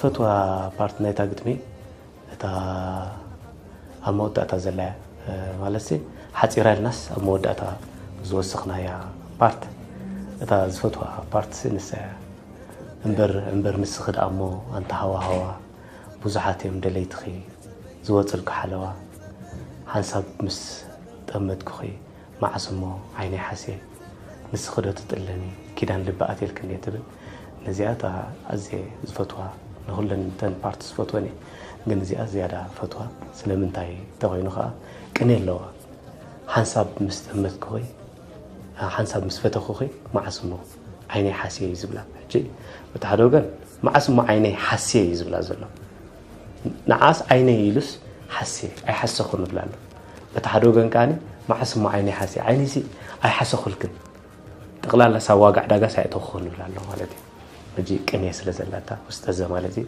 ፈትዋ ፓርት ናይታ ግጥሚ እታ ኣብ መወዳእታ ዘላ እያ። ማለት ሓፂራ ኢልናስ ኣብ መወዳእታ ዝወሰኽናያ ፓርት፣ እታ ዝፈትዋ ፓርት ንሳ እያ። እምበር እምበር ንስኺ ደኣ እሞ ኣንታ ሃዋ ሃዋ፣ ብዙሓት እዮም ደለይትኺ ዝወፅልኪ ሓለዋ። ሓንሳብ ምስ ጠመትኩኺ፣ መዓስ እሞ ዓይነይ ሓስየ፣ ንስኺ ዶ ትጥለሚ፣ ኪዳን ልቢ ኣትየልክኒ ትብል። ነዚኣ እታ ኣዝየ ዝፈትዋ፣ ንኹለን እተን ፓርት ዝፈትወን እየ፣ ግን እዚኣ ዝያዳ ፈትዋ። ስለምንታይ ተኾይኑ ከዓ ቅኔ ኣለዋ። ሓንሳብ ምስ ጠመትኩኺ፣ ሓንሳብ ምስ ፈተኹኺ፣ መዓስ እሞ ዓይነይ ሓስየ እዩ ዝብላ። ሕጂ በቲ ሓደ ወገን መዓስ እሞ ዓይነይ ሓስየ እዩ ዝብላ ዘሎ። ንዓስ ዓይነይ ኢሉስ ሓስየ ኣይሓሰኹን ይብላ ኣሎ። በቲ ሓደ ወገን ከዓኒ መዓስ እሞ ዓይነይ ሓስየ፣ ዓይነይሲ ኣይሓሰኹልክን፣ ጠቕላላ ሳብ ዋጋ ዕዳጋስ ኣየእተኹኹን ይብላ ኣሎ ማለት እዩ። ሕጂ ቅኔ ስለ ዘላታ ውስጠዘ ማለት እዩ።